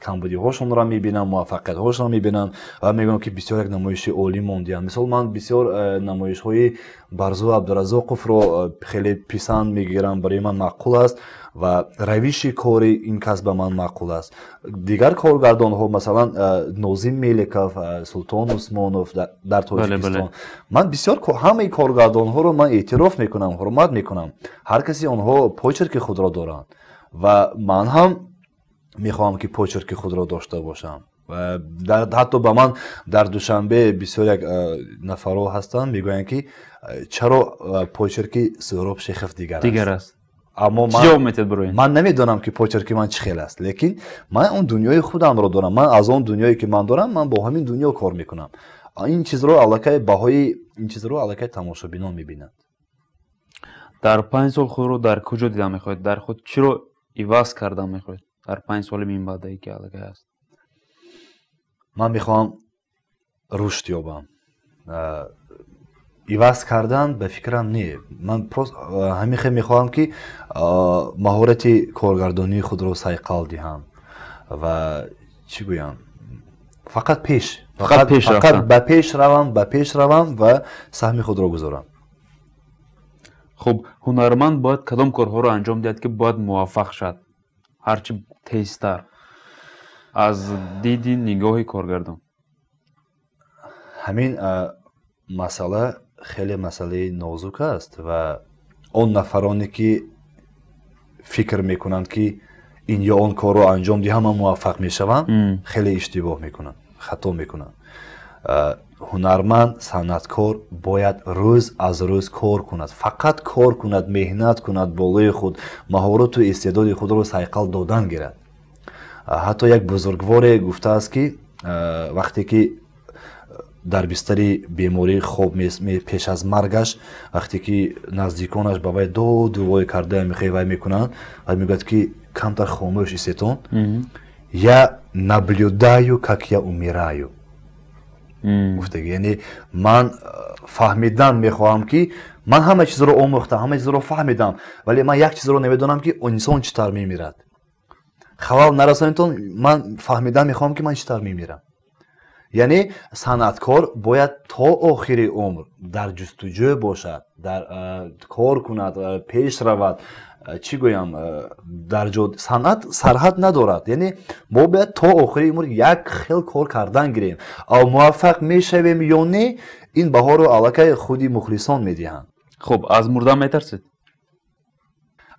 камбудиҳошонро мебинам, муваффақиятҳошонро мебинам ва мегӯям, ки бисёр як намоиши олӣ мондиям. Мисол, ман бисёр намоишҳои Барзу Абдуразоқовро хеле писанд мегирам, барои ман маъқул аст ва равиши кори ин кас ба ман маъқул аст. Дигар коргардонҳо, масалан, Нозим Меликов, Султон Усмонов дар Тоҷикистон, ман бисёр ҳамаи коргардонҳоро ман эътироф мекунам, ҳурмат мекунам. Ҳар каси онҳо почерки худро доранд ва ман ҳам мехоҳам, ки почерки худро дошта бошам. Ҳатто ба ман дар Душанбе бисёр як нафарҳо ҳастанд, мегӯянд, ки чаро почерки Суҳроб Шехов дигар аст. Аммо ман намедонам, ки почерки ман чӣ хел аст, лекин ман он дунёи худамро дорам. Ман аз он дунёе ки ман дорам, ман бо ҳамин дунё кор мекунам. Ин чизро аллакай, баҳои ин чизро аллакай тамошобинон мебинанд. Дар 5 сол худро дар куҷо дида мехоҳед? Дар худ чиро иваз кардан мехоҳед дар 5 соли минбаъдае, ки аллакай аст? Ман мехоҳам рушд ёбам. Иваз кардан ба фикрам не, ман просто ҳамин хел мехоҳам, ки маҳорати коргардонии худро сайқал диҳам ва чӣ гӯям, фақат пеш, фақат ба пеш равам, ба пеш равам ва саҳми худро гузорам. Хуб, ҳунарманд бояд кадом корҳоро анҷом диҳад, ки бояд муваффақ шавад ҳарчи тезтар, аз диди нигоҳи коргардон? Ҳамин масъала хеле масъалаи нозук аст ва он нафароне, ки фикр мекунанд, ки ин ё он корро анҷом диҳам, ман муваффақ мешавам, хеле иштибоҳ мекунанд, хато мекунанд. Ҳунарманд, санъаткор бояд рӯз аз рӯз кор кунад, фақат кор кунад, меҳнат кунад, болои худ маҳорату истеъдоди худро сайқал додан гирад. Ҳатто як бузургворе гуфтааст, ки вақте ки дар бистари беморӣ хоб, пеш аз маргаш, вақте ки наздиконаш ба вай доду вой карда мехоҳи вай мекунанд, вай мегӯяд, ки камтар хомӯш истетон, я наблюдаю, как я умираю, гуфтаги. Яъне ман фаҳмидан мехоҳам, ки ман ҳама чизро омӯхтам, ҳама чизро фаҳмидам, вале ман як чизро намедонам, ки инсон чӣ тавр мемирад. Халал нарасонитон, ман фаҳмидан мехоҳам, ки ман чӣ тавр мемирам. Яъне санъаткор бояд то охири умр дар ҷустуҷӯ бошад, дар кор кунад, пеш равад. Чӣ гӯям, дар ҷо санъат сарҳад надорад. Яъне мо бояд то охири умр як хел кор кардан гирем. Ав муваффақ мешавем ё не, ин баҳоро аллакай худи мухлисон медиҳанд. Хуб, аз мурдан метарсед?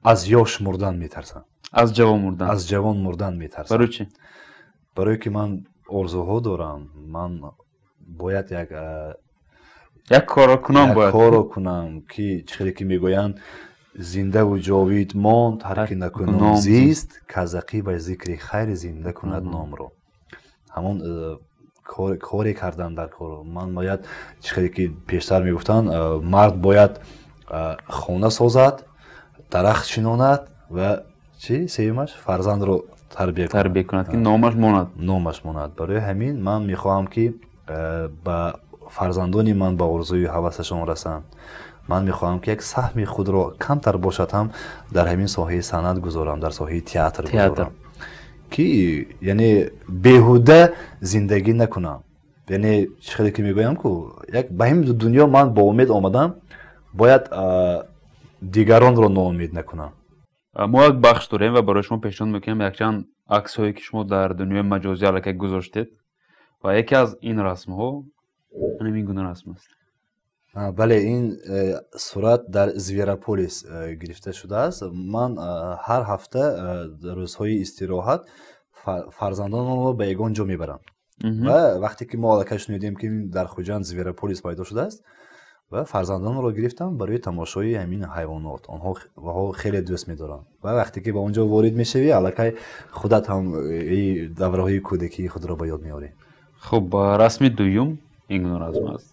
Аз ёш мурдан метарсам. Аз ҷавон мурдан? Аз ҷавон мурдан метарсам. Барои чӣ? Барое ки ман орзуҳо дорам, ман бояд як як корро кунам. Бояд корро кунам, ки чӣ хеле ки мегӯянд, зиндаву ҷовид монд ҳар ки накунон зист, каз ақибаш зикри хайр зинда кунад номро. Ҳамон коре кардан дар кор. Ман бояд, чӣ хеле ки пештар мегуфтанд, мард бояд хона созад, дарахт шинонад ва чӣ, сеюмаш, фарзандро тарбия кунад, ки номаш монад. Номаш монад. Барои ҳамин ман мехоҳам, ки ба фарзандони ман ба орзуи ҳавасашон расанд. Ман мехоҳам, ки як саҳми худро камтар бошад ҳам дар ҳамин соҳаи санъат гузорам, дар соҳаи театр гузорам, ки яъне беҳуда зиндагӣ накунам. Яъне чӣ хеле ки мегӯям ку, як ба ҳамин дунё ман бо умед омадам, бояд дигаронро ноумед накунам. Мо як бахш дорем ва барои шумо пешниҳод мекунем якчанд аксҳое, ки шумо дар дунёи маҷозӣ аллакай гузоштед, ва яке аз ин расмҳо ҳамин гуна расм аст. Бале, ин сурат дар Зверополис гирифта шудааст. Ман ҳар ҳафта рӯзҳои истироҳат Фарзандононро ба ягон ҷо мебарам. Ва вақте ки мо аллакай шунидем, ки дар Хуҷанд Зверополис пайдо шудааст, ва фарзандонро гирифтам барои тамошои ҳамин ҳайвонот. Онҳо хеле дӯст медоранд. Ва вақте ки ба он ҷо ворид мешавӣ, аллакай худат ҳам давраҳои кӯдакии худро ба ёд меорӣ. Хуб, расми дуюм ин гуна расм аст.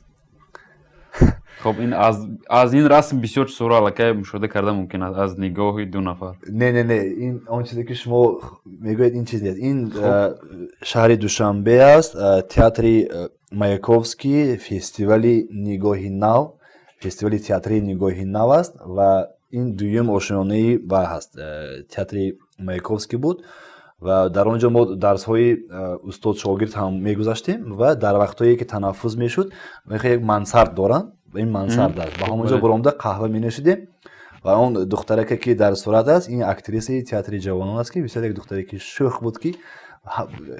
Хуб, ин аз ин расм бисёр чизҳоро аллакай мушоҳида карда мумкин аст аз нигоҳи ду нафар. Не, не, не, ин он чизе ки шумо мегӯед, ин чиз нест. Ин шаҳри Душанбе аст, театри Маяковский, фестивали нигоҳи нав, фестивали театрии нигоҳи нав аст ва ин дуюм ошёнаи ва ҳаст, театри Маяковский буд ва дар он ҷо мо дарсҳои устод шогирд ҳам мегузаштем ва дар вақтҳое ки танаффус мешуд, як мансард доранд, ин мансард аст, ба ҳамон ҷо баромада қаҳва менӯшидем ва он духтараке ки дар сурат аст, ин актрисаи театри ҷавонон аст, ки бисёр як духтаре ки шӯх буд, ки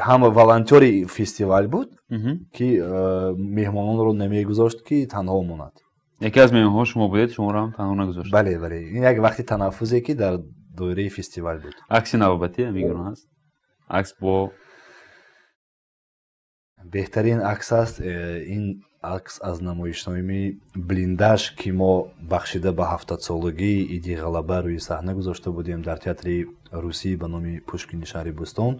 ҳама волонтёри фестивал буд, ки меҳмононро намегузошт ки танҳо монад. Яке аз меҳмонҳо шумо будед, шуморо ҳам танҳо нагузошт. Бале, бале, ин як вақти танаффузе ки дар доираи фестивал буд. Акси навбатӣ ҳамин гуна аст. Акс бо беҳтарин акс аст. Ин акс аз намоишномаи Блиндаж, ки мо бахшида ба 70-солагии Иди Ғалаба рӯи саҳна гузошта будем дар театри русӣ ба номи Пушкини шаҳри Бӯстон.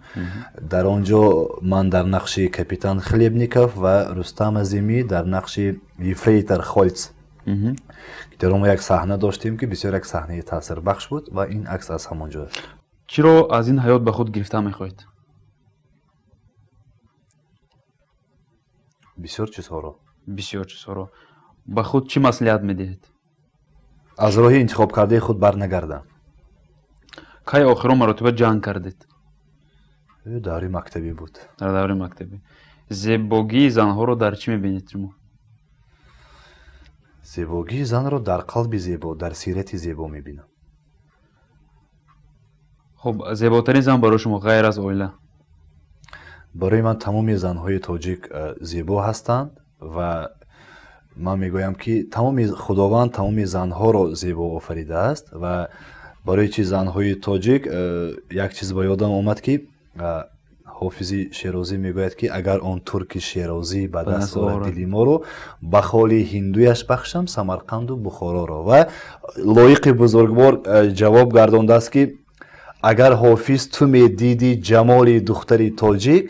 Дар он ҷо ман дар нақши капитан Хлебников ва Рустам Азимӣ дар нақши ефрейтор Хольц. Дар он мо як саҳна доштем, ки бисёр як саҳнаи таъсирбахш буд ва ин акс аз ҳамон ҷо аст. Чиро аз ин ҳаёт ба худ гирифта мехоҳед? Бисёр чизҳоро. Бисёр чизҳоро. Ба худ чӣ маслиҳат медиҳед? Аз роҳи интихобкардаи худ барнагардам. Кай охирон маротиба ҷанг кардед? Даври мактабӣ буд. Дар даври мактабӣ. Зебогии занҳоро дар чӣ мебинед шумо? Зебогии занро дар қалби зебо, дар сирати зебо мебинам. Хуб, зеботарин зан барои шумо ғайр аз оила? Барои ман тамоми занҳои тоҷик зебо ҳастанд ва ман мегӯям, ки тамоми Худованд тамоми занҳоро зебо офаридааст ва барои чи занҳои тоҷик як чиз ба ёдам омад, ки Ҳофизи Шерозӣ мегӯяд, ки агар он турки шерозӣ ба даст орад дили моро, ба холи ҳиндуяш бахшам Самарқанду Бухороро. Ва Лоиқи бузургвор ҷавоб гардондааст, ки агар Ҳофиз ту медидӣ ҷамоли духтари тоҷик,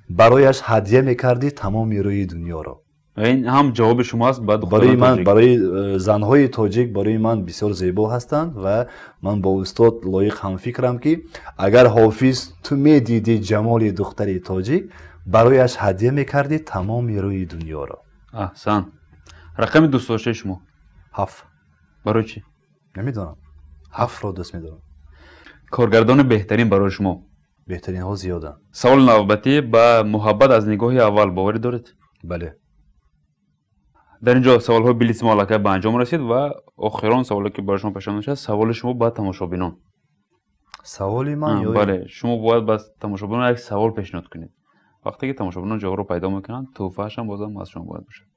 барояш ҳадя мекардӣ тамоми рӯи дунёро. Ин ҳам ҷавоби шумо аст ба духтарони тоҷик? Барои занҳои тоҷик барои ман бисёр зебо ҳастанд ва ман бо устод Лоиқ ҳамфикрам, ки агар Ҳофиз ту медидӣ ҷамоли духтари тоҷик, барояш ҳадя мекардӣ тамоми рӯи дунёро. Аҳсан. Рақами дӯстдоштаи шумо? 7. Барои чӣ? Намедонам. 7-ро дӯст медорам. Коргардони беҳтарин барои шумо? Беҳтаринҳо зиёданд. Саволи навбатӣ: ба муҳаббат аз нигоҳи аввал боварӣ доред? Бале. Дар ин ҷо саволҳои билиси мо аллакай ба анҷом расид ва охирон саволе ки барои шумо пешниҳод мешавад, саволи шумо ба тамошобинон. Саволи ман ё Бале, шумо бояд ба тамошобинон як савол пешниҳод кунед. Вақте ки тамошобинон ҷавобро пайдо мекунанд, тӯҳфаашам бозам аз шумо бояд бошад.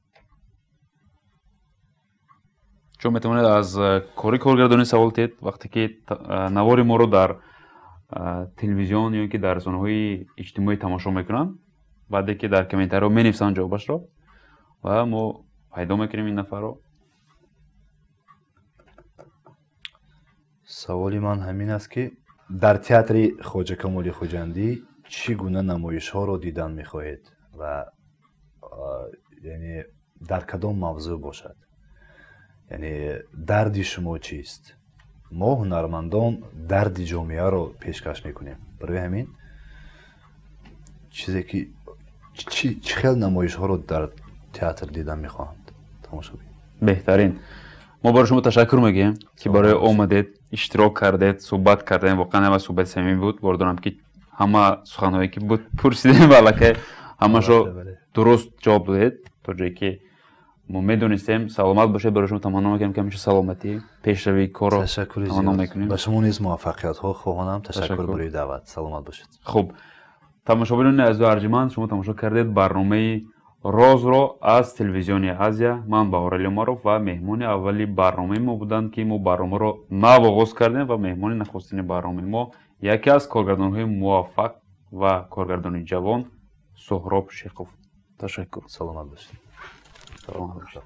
Шумо метавонед аз кори коргардонӣ савол диҳед. Вақте ки навори моро дар телевизион ё ки дар расонаҳои иҷтимоӣ тамошо мекунанд, баъде ки дар комментариҳо менависанд ҷавобашро ва мо пайдо мекунем ин нафарро. Саволи ман ҳамин аст, ки дар театри Хоҷа Камоли Хуҷандӣ чӣ гуна намоишҳоро дидан мехоҳед ва яъне дар кадом мавзӯъ бошад? Яъне дарди шумо чист? Мо ҳунармандон дарди ҷомеаро пешкаш мекунем. Барои ҳамин чизе ки чӣ хел намоишҳоро дар театр дидан мехоҳанд тамошобин. Беҳтарин. Мо барои шумо ташаккур мегӯем, ки барои омадед, иштирок кардед, суҳбат кардем. Воқеан ҳама суҳбати самимӣ буд. Бор дорам, ки ҳама суханҳое ки буд пурсидем ва аллакай ҳамашо дуруст ҷавоб додед то ҷое ки мо медонистем. Саломат бошед. Барои шумо таманно мекунем, ки ҳамеша саломатӣ, пешравии корро таманно мекунем. Ба шумо низ муваффақиятҳо хоҳонам. Ташаккур барои даъват. Саломат бошед. Хуб, тамошобинони азизу арҷманд, шумо тамошо кардед барномаи Розро аз телевизиони Азия. Ман Баҳорали Умаров ва меҳмони аввали барномаи мо буданд, ки мо барномаро нав оғоз кардем ва меҳмони нахустини барномаи мо яке аз коргардонҳои муваффақ Ва коргардони ҷавон Суҳроб Шехов. Ташаккур. Саломат бошед. Саломат бошед.